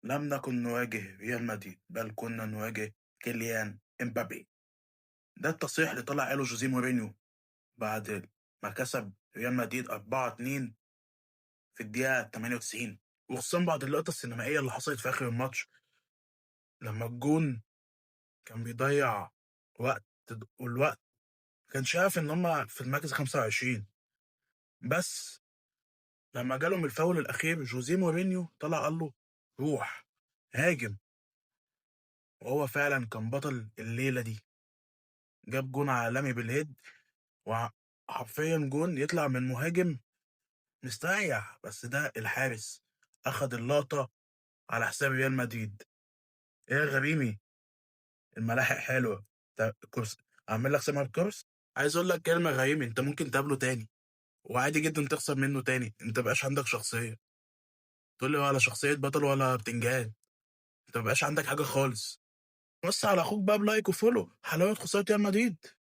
لم نكن نواجه ريال مدريد، بل كنا نواجه كيليان إمبابي. ده التصريح اللي طلع قاله جوزيه مورينيو بعد ما كسب ريال مدريد 4-2 في الدقيقة 98، وخصوصا بعد اللقطة السينمائية اللي حصلت في آخر الماتش لما الجون كان بيضيع وقت، والوقت كان شايف إن هما في المركز 25. بس لما جالهم الفاول الأخير جوزيه مورينيو طلع قال له روح هاجم، وهو فعلا كان بطل الليلة دي. جاب جون عالمي بال head، وحرفيا جون يطلع من مهاجم مستريح، بس ده الحارس أخد اللقطة على حساب ريال مدريد. ايه يا غريمي، الملاحق حلوة. طب كورس اعمل لك سمر كورس. عايز اقول لك كلمة يا غريمي، انت ممكن تقابله تاني وعادي جدا تخسر منه تاني. انت مبقاش عندك شخصية، تقول لي ولا شخصية بطل ولا بتنجان، انت مبقاش عندك حاجة خالص. بص على اخوك بقى ب like و follow. حلاوة خسارة ريال مدريد.